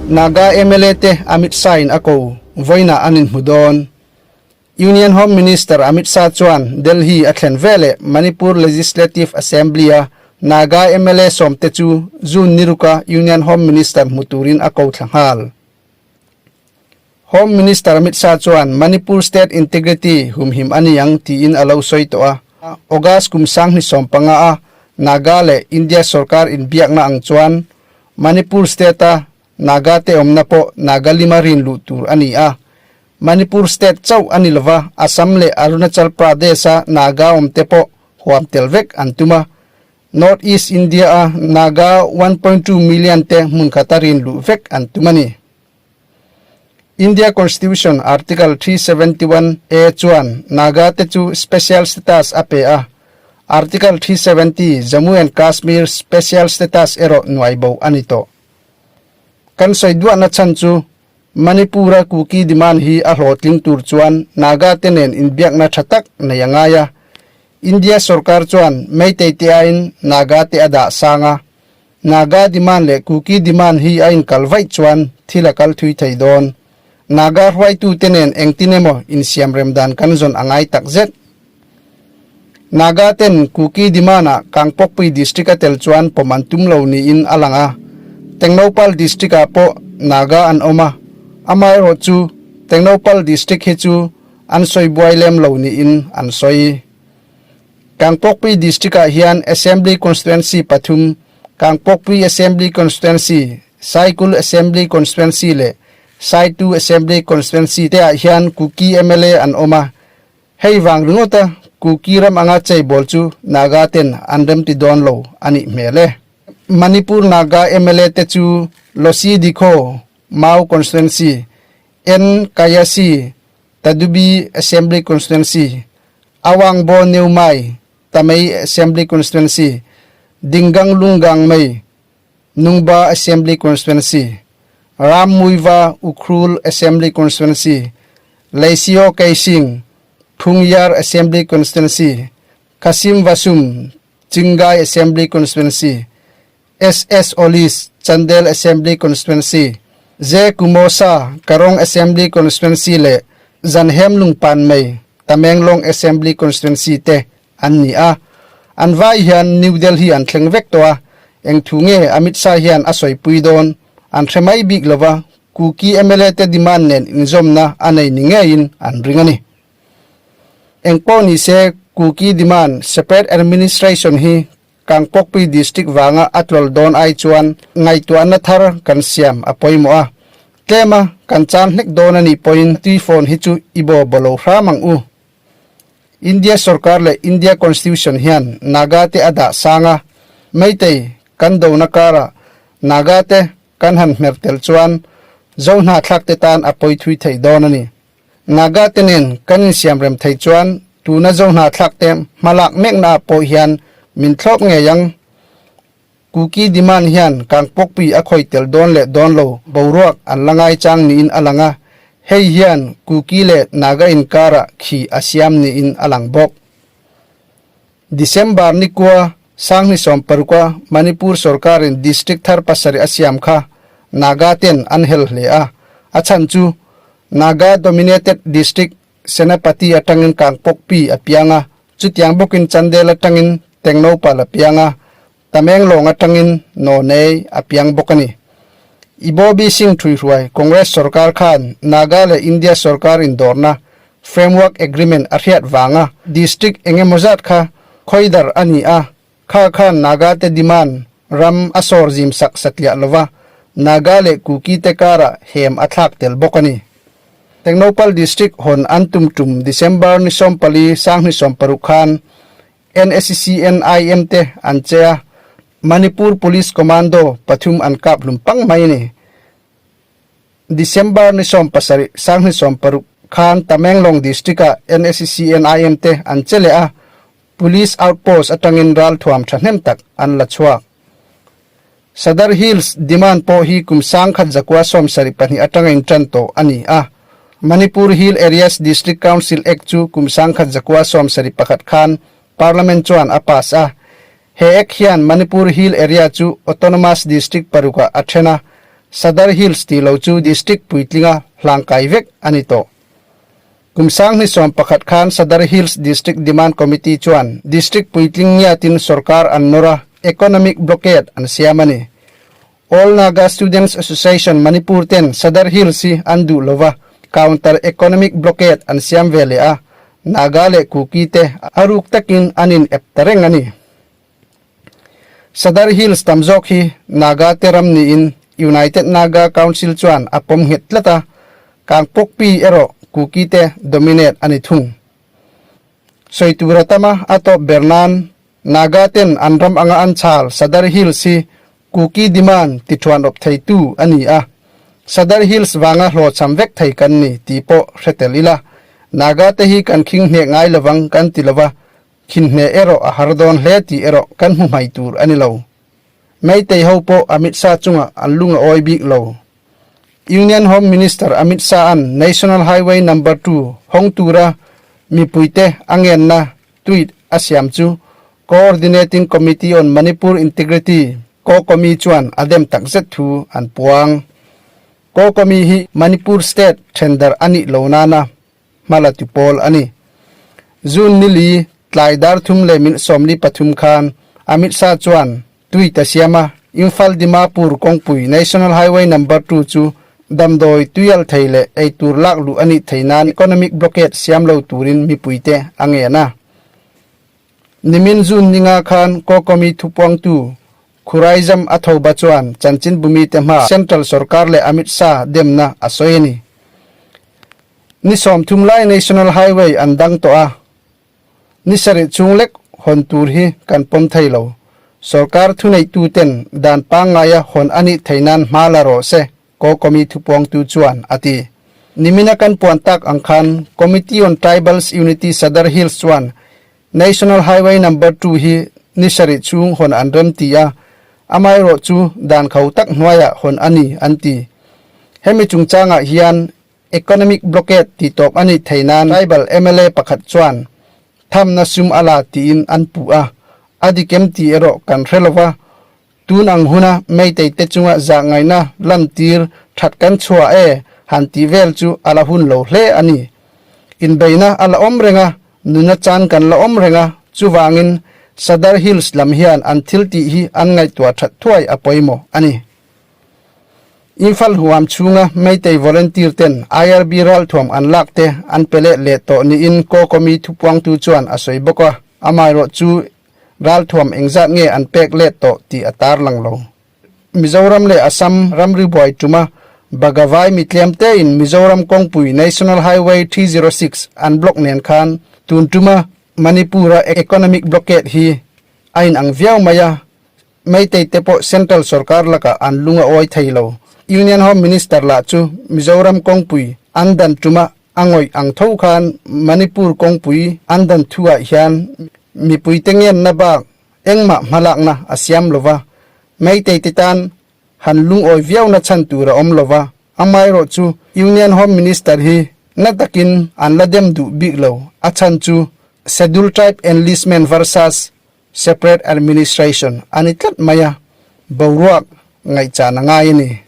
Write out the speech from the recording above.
Naga mla te Amit Shah in a ko, vawiinah an inhmu dawn. Union Home Minister Amit Shah chuan Delhi a thlen veleh Manipur Legislative Assembly-a Naga mla sawmte chu June ni ruka Union Home Minister hmu turin a ko thla nghal. Home Minister Amit Shah chuan Manipur State Integrity humhim a ni ang tiin a lo sawi tawh a. August kum 2015 a Naga leh India sorkar inbiakna ang chuan Manipur State-a Naga te awmna pawh Nagalima rin luh tur a ni a. Manipur State chauh a ni lova, Assam leh Arunachal Pradesh-a Naga awmte pawh huam tel vek an tum a. North East India-a Naga 1.2 million te hmun khata rin luh vek an tum a ni. India Constitution Article 371 A chuan Naga te chu special status a pe a, Article 370 Jammu and Kashmir special status erawh nuai bo a ni tawh. Kan sawi duahna chhan chu Manipur-a Kuki demand hi a hlawhtling tur chuan Naga te nen inbiakna tha tak nei a ngai a. India sorkar chuan Meitei te aiin Naga te a dah sang a, Naga demand leh Kuki demand hi a inkal vaih chuan thil a kal thui thei dawn. Naga hruaitute nen engtin emaw insiamrem dan kan zawn a ngai tak zet. Naga ten Kuki demand ah Kangpokpui district a tel chuan pawm an tum lo niin a lang a. Tengnoupal district ah pawh Naga an awm a, amaherawhchu Tengnoupal district hi chu an sawi buai lem lo niin an sawi. Kangpokpui District-ah hian Assembly Constituency pathum, Kangpokpui Assembly Constituency, Saikul Assembly Constituency leh Saitu Assembly Constituency te ah hian Kuki mla an awm a. Hei vang ringawta Kuki ram anga cheibawl chu Naga ten an remti dawn lo a nih hmel e. Manipur Naga mla te chu Losi Dikho, Mau Constituency, N Kayasi, Tadubi Assembly Constituency, Awangbo Neumai, Tamei Assembly Constituency, Dinggang Lunggang Mei, Nungba Assembly Constituency, Rammuiva Ukhrul Assembly Constituency, Leisio Keising, Phungyar Assembly Constituency, Kasim Vasum, Chingai Assembly Constituency, SS Olis, Chandel Assembly Constituency, J Kumosa, Karong Assembly Constituency leh Zanhem Lungpanmei, Tamenglong Assembly Constituency te an ni a. An vai hian New Delhi an thleng vek tawh a, eng thu nge Amit Shah hian a sawipui dawn an hre mai bik lova, Kuki mla te demand nen inzawmna a nei ni ngeiin an ring a ni. Engpawh ni se Kuki demand separate administration hi Kangpokpui District vanga a tlawl dawn ai chuan ngaihtuahna thar kan siam a pawimawh a. Tlema kan chan hlek dawn a nih pawhin tui phone hi chu i bo bo lo hram ang u. India sorkar leh India Constitution hian Naga te a dah sang a, Meitei kan dona karah Naga te kan han hmer tel chuan Zohnahthlak te tan a pawi thui thei dawn a ni. Naga te nen kan insiamrem thei chuan tuna Zohnahthlak te hmalak mekna ah pawh hian min thlawp ngei ang. Kuki demand hian Kangpokpui a khawi tel dawn leh dawn lo boruak an la ngaichang niin a lang a, hei hian Kuki leh Naga inkarah khi a siam niin a lang bawk. December ni kua 2016 a Manipur sorkarin district thar pasarih a siam kha Naga ten an hel hle a, a chhan chu Naga dominated district Senapati atangin Kangpokpi a piang a, chutiang bawkin Chandel atangin Tengnoupal a piang a, Tamenglong atangin Nonei a piang bawk a ni. Ibobi Singh Thuihruai Congress sorkar khan Naga leh India sorkar indawrna Framework Agreement a hriat vanga district engemaw zat kha khawidar a ni a, kha khan Naga te demand ram a sawr zim sak satliah lova Naga leh Kuki te karah hem a thlak tel bawk a ni. Tengnoupal District hawn an tum tum December ni 14 2016 khan NSCN-IM te an che a, Manipur Police Commando pathum an kap hlum pang mai a ni. December ni 17 2016 khan Tamenglong District-ah NSCN-IM te an che leh a, Police outpost atangin ralthuam thahnem tak an la chhuak. Sadar Hills demand pawh hi kum 1972 atanga intan tawh a ni a. Manipur Hill Areas District Council Act chu kum 1971 khan Parliament chuan a pass a. He Act hian Manipur Hill Area chu Autonomous District parukah a then a. Sadar Hills tih lo chu district puitlinga hlangkai vek a ni tawh. Kum 2011 khan Sadar Hills District Demand Committee chuan district puitling ngiatin sorkar an nawr a, economic blockade an siam a ni. All Naga Students Association Manipur ten Sadar Hills hi an duh lova, counter economic blockade an siam ve leh a, Naga leh Kuki te a ruk takin an in ep ta reng a ni. Sadar Hills tam zawk hi Naga te ram niin United Naga Council chuan a pawm nghet tlat a, Kangpokpi erawh Kuki te dominate a ni thung. Sawi tura tama a tawp ber nan Naga ten an ram anga an chhal Sadar Hills hi Kuki demand ti thuan awp theitu a ni a, Sadar Hills vanga hlawhchham vek thei kan ni tih pawh hre tel ila, Naga te hi kan khing hneh ngai lovang kan ti lova, Khinhne erawh a har dawn hle tih erawh kan hmu hmai tur a ni lo. Meitei ho pawh Amit Shah chungah an lung a awi bik lo. Union Home Minister Amit Shah-a'n National Highway Number Two hawng tura mipuite a ngenna tweet a siam chu Coordinating Committee on Manipur Integrity, COCOMI, chuan a dem takzet thu an puang. COCOMI hi Manipur state thendar a nih lo nana hmala tu pawl a ni. June nili tlai dar 3:43 khan Amit Shah chuan tweet a siam a, Imphal Dimapur kawngpui National Highway Number Two chu damdawi tuial thei leh eitur lak luh a nih thei nan economic blockade siam lo turin mipuite a ngen a. Nimin June ninga khan Kokomi thupuangtu Khuraizam a tho ba chuan chanchinbumi te hma Central sorkar leh Amit Shah demna a sawi a ni. Ni 30 lai National Highway an dang tawh a, ni sarih chhung lek hawn tur hi kan pawm thei lo. Sorkar thuneihtu ten dan pangngaia hawn a nih thei nan hma la rawh se, Kokomi thupuangtu chuan a ti. Nimina kan puan tak ang khan Committee on Tribals Unity Sadar Hills chuan National Highway Number Two hi ni sarih chhung hawn an rem ti a, amaherawh chu dan kho tak hnuaiah hawn a ni an ti. Hemi chungchangah hian Economic blockade tih tawp a nih thei nan tribal mla pakhat chuan thamna sum a la tiin an puh a, a dik em tih erawh kan hre lo va, tun ang huna Meitei te chunga zahngaihna lantir that kan chhuah e han tih vel chu a la hun lo hle a ni. Inbeihna a la awm reng a, nuna chan kan la awm reng a, chuvangin Sadar Hills lam hian an thil tih hi an ngaihtuah that thuai a pawimawh a ni. Imphal huam chhunga Meitei volunteer ten IRB ralthuam an lak te an pe leh leh tawh niin Kokomi thupuangtu chuan a sawi bawk a, amaherawh chu ralthuam engzat nge an pek let tawh tih a tarlang lo. Mizoram leh Assam ramri buai tuma Bagavai mitliam tein Mizoram kawngpui National Highway 306 an block nen khan tun tuma Manipur-a economic blockade hi a inang viau mai a, Meitei te pawh Central sorkar lakah an lung a awi thei lo. Union Home Minister lah chu Mizoram kawngpui an dan tuma a ngawih ang tho khan Manipur kawngpui an dan thuah hian mipuite ngenna bak engmah hmalakna a siam lo va, Meitei te tan han lungawi viauna chhan tur a awm lo va, amaherawh chu Union Home Minister hi na takin an la dem duh bik lo, a chhan chu Schedule Tribe Enlistment versus Separate Administration a ni tlat mai a, boruak ngaihchan a ngai a ni.